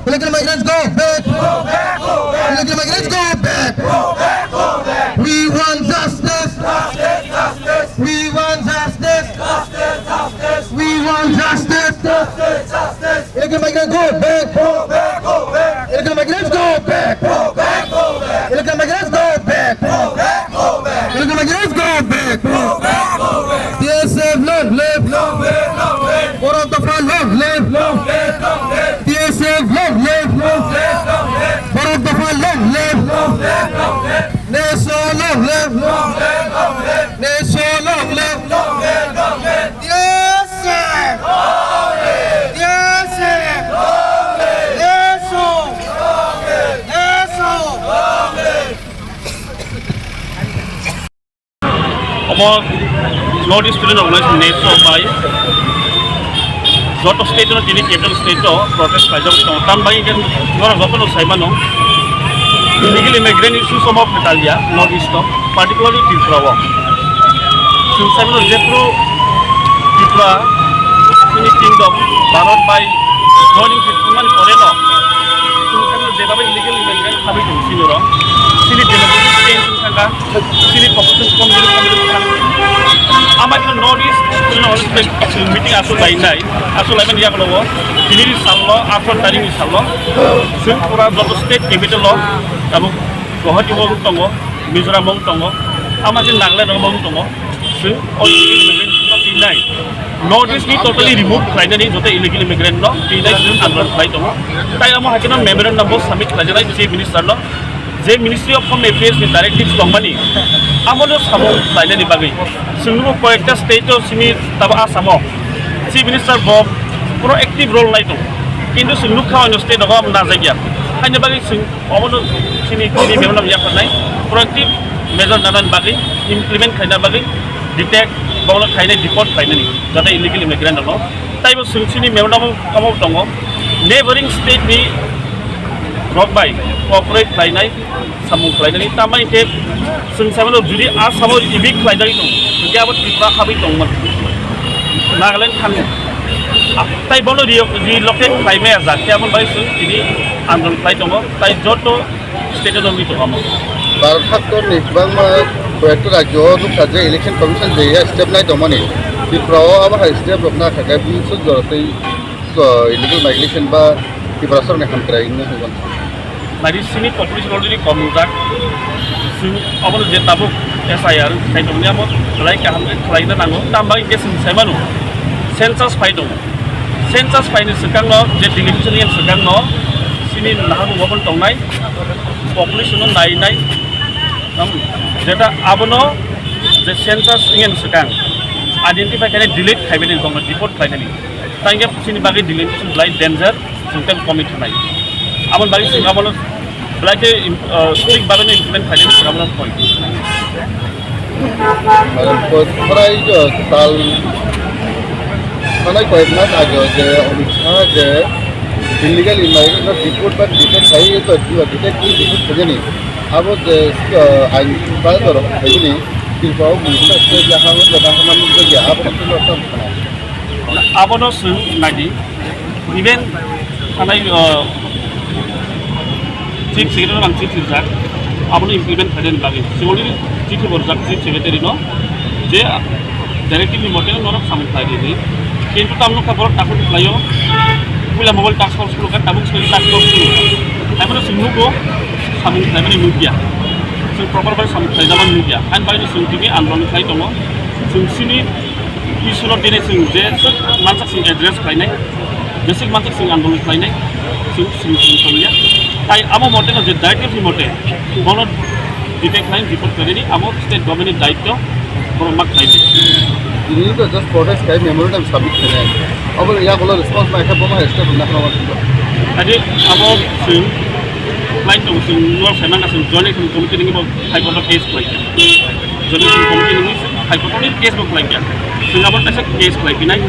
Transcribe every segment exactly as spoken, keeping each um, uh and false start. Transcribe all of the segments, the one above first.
Illegal migrants, go back. Illegal migrants, go back. We want justice. We want justice. We want justice. Illegal migrants, go back. Illegal migrants, go back. Illegal migrants, go back. Illegal migrants, go back. T S F, long live. Borok Dopha, long live. T S F, long live. Borok Dopha, long live. Neso, long live. Neso, long live. T S F. T S F. Neso. Neso. Omo North East Student Organization, neso bai joto state no tini capital state o protest khlaijak tongo. Tamni bagwi khe norok jotono sai mano, illegal immigrant issue omo phatalya North East o, particularly Tripura o. Chwng sai mano, jephru Tripura chini kingdom Bharat bai joining khe thangmani pore no chwng sai mano, jeba bai illegal immigrant habwi tongo chini oro, chini demographic change wngkha. Chini population kom jili kom jili thang. Ama khe North East Student Organization meeting aswk lainai, aswk laimani yagulo o, tini ni salo, atharo tarikh ni salo, chwng pura joto state capital o, tabuk Guwahati o tongo, Mizoram o tongo, ama khe Nagaland o tongo, chwng o illegal immigrant no tinai. North East ni totally remove khlainani joto illegal immigrant no tinai chwng andolon khlai tongo. Tai amo hai kheno memorandum bo submit khlaijaknai Chief Minister no. Je Ministry of Home Affairs ni directives tongmani, abono samung khlainani bagwi chwng nugo koyekta state o simi tabo Assam o Chief Minister bo proactive role nai tongo, kintu chwng nukha oino state o abo najakya. Haini bagwi chwng obono chini, chini memorandum yapharnai, proactive measure nanani bagwi, implement khlaina bagwi, detect, bono khainai, deport khlainani, jata illegal immigrant rokno. Taibo chwng chini memorandum omo tongo, neighboring state ni rok bai cooperate khlainai, samung khlainani. Tambai khe chwng samano jodi Assam o evict khlaijagwi tongo, hinkhe abo Tripura habwi tongmani, Nagaland thangwi. Ah, tai bono re-, relocate khlaimaya jak khe, aboni bagwi chwng tini andolon khlai tongo, tai joto state o wngwi tongo amo. Bharat haktorni kwbangma koyekta rajyo o nukha je Election Commission je ya step nai tongmani, Tripura o abo hai step rok nakha khe bini suk jora tei, uh, illegal migration ba Tiprasarokni hamkrai wngwi hwnwi mano. Nai di, chini population already kom wngjak. Chwng abono je tabuk S I R khai tongmani amo belai kaham khe khlaina nango. Tamo hinkhe chwng sai mano, census phai tongo. Census phaini swkangno je delimitation ni swkangno chini naharmung bo tongnai, population no nainai, um, jeta abono je census wngya ni swkang identify khainai, delete khaimani, bongno deport khlainani. Tangkhe chini bagwi delimitation belai danger, chwng tei komi thanai. Aboni bagwi chwng abono belai khe im-, uh, strict bagwi no implement khainani swkang abono point. Prai jo tal thanai koyek mas ago je Amit Shah je illegal immigrant no deport ba detect khai to detect khai deport khainani. Abo je, uh, ain ba jorok khainani. Tirpao mungsa se jahang jahang man je abo khe lo tam. Abono chwng nai di, even thanai, uh, Chief Secretary ang chithi rijak, abono implement khainani bagwi. Chwng already chithi bo rijak Chief Secretary no, je directive ni mote norok samung khlai di. Kintu tamno kha borok takhuk khlaio, puila mobile task force khulukha, tabuk soi task force khulukha. Abono chwng nugo samung khlaimani nukya. Chwng proper bai samung khlaijakmani nukya. Ani bagwi chwng tini andolon khlai tongo. Chwng chini issue no tini chwng jeswk mansak chwng address khlainai, jeswk mansak chwng andolon khlainai, chwng, chwng, chwng tongya. Tai amo mote no je directive ni mote bono detect khlai, report khlainani amo state government ni daityo, borok ma khlai di. Tini to just protest khai memorandum submit khlainai. Abo ya bolo response bai khe bomo step na khlawa. Adi abo chwng line tong chwng no sai mangka chwng joining committee ni bo High Court o case khlai. Jodi chwng committee ni High Court ni case bo khlai kya. Chwng abo kaisa case khlai pinai.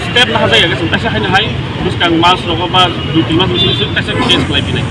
Step na hajai ya chwng kaisa haino hai bwskang mas rogo ba dui tin mas bising chwng kaisa case khlai pinai.